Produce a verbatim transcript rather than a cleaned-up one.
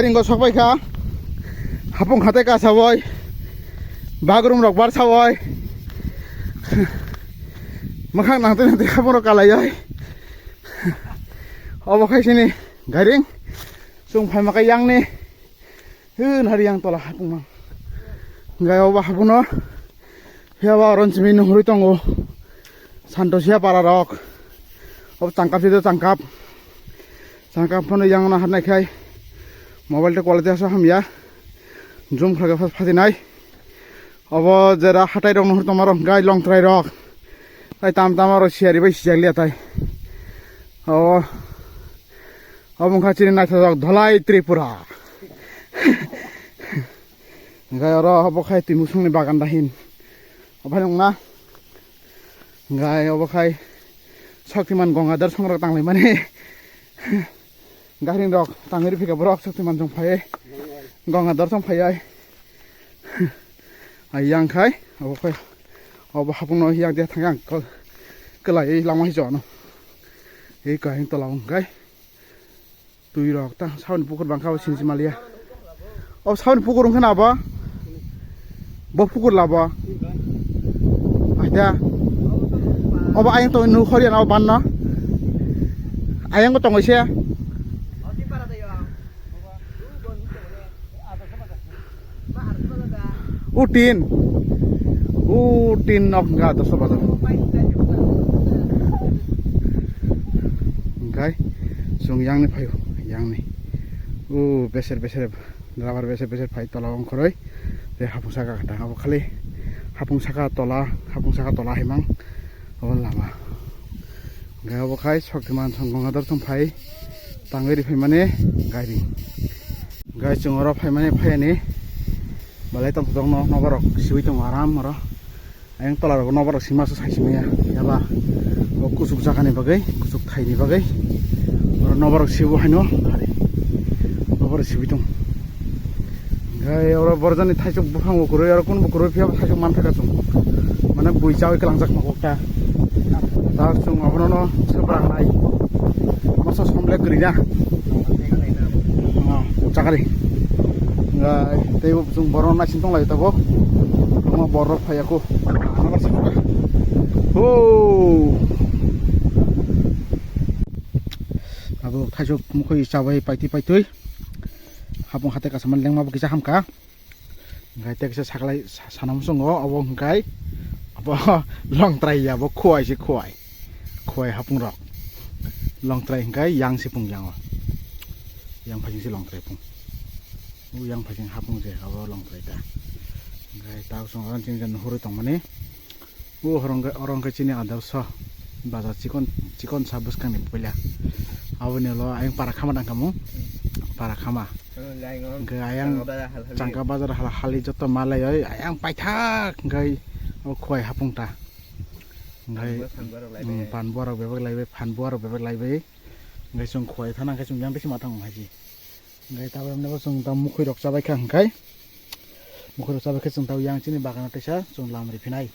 Ringo sokpai kha. Hapung hatai kasawoi. Bagrum rok barsawoi. Makhang nangtwi nangtwi hapung rok kalaioi. Obo khai sini gairing. Chwng phaima khe yangni. Hwn hari yang tola hapung mang. Gai obo hapung no. Hiya ba oron simi nuhuri tongo. Santo siya para rok. Obo changkap sido changkap. Changkap phano yang na hatnai khai. Mobile te quality asa hamya. Zoom khlaga phas phasinai. Obo jera hatai rok nuhur tongma rok gai long trai rok. Tai tam tam aro siyari bai sijak liya tai. Obo. Obo wngkha chini naithok Dholai Tripura. Hingke oro obo khai twi musungni bagan da hin. Obo hai wngna. Hingke obo khai Shaktiman Gangadhar songrok tanglaimani. Gairing rok tangwi rwphika borok Shaktiman song phaiwi. Gangadhar song phaiwi. Ayang khai obo khai obo hapungno yak dia thang ang kwlaiwi lama hijo ano. Ei kahing tola wng khai. Twi rok ta sauni pukur bangkha o sinchi maliya. O sauni pukur wngkha na bo? Bo pukur labo. Aida. Obo ayang tongwi nuk horiya na o banno. Ayang bo tongwi se. Utin. Utin nok ga dosa bazar. Hingkai sung yang ni phayo, yang ni. U beser beser rubber beser beser phai tola ongkhoroi. Te hapung saka kata abo khali hapung saka tola, hapung saka tola himang abo lama. Hingkai abo khai Shaktiman song Gangadhar song phai tangwi ri phaimani gairing. Guys, chwng oro phaimani phaiani belai tongthokno noborok siwi tongo aram oro. Ayang tola rok noborok sima se sai sima ya. Yaba o kuchuk jaga ni bagwi, kuchuk thai ni bagwi. Oro noborok sibo haino hari. Noborok siwi tong. Gai oro borjani thaisok buphang bo kwrwi, oro kun bo kwrwi phiya thaisok man thaka chwng. Mane bui chawi kwlangjak ma kok ta. Ta chwng abono no se bwrang nai. Masa somlek kwrwi na. Chakari. Tei bo chwng borok naising tong lai tabo. Omo borok phai ya kho. Ho. Abo thaisok mukhoi chabai paitwi paitwi. Hapung hatai kasaman lengma bo kisa hamka. Hingkai tei kisa saklai sa-, sana muchungo obo hingkai abo long trai ya bo khuai se khuai. Khuai hapung rok. Long trai hingkai yang se pung yang o. Yang phai se long trai pung. U yang phai hapung je abo long trai ta. Hingkai ta song ran ching jan hurui tongmani. O horong khe, orong khe chini adar so. Bazar chikon, chikon sa bwskang ni puila. Aboni ulo ayang para khama dang kamo. Para khama. Hingke ayang changka bazar hal hali joto malai oi ayang paithak hingke o khuai hapung ta. Hingke pan buarok bebak laibai, pan buarok bebak laibai. Hingke chwng khuai thana hingke chwng yang bisi mathang haji. Hingke tabuk hwnwi bo chwng tamo mukhwi rok chabai kha hingke. Mukhwi rok chabai khe chwng tamo yang chini bagano teisa chwng lam ri phinai.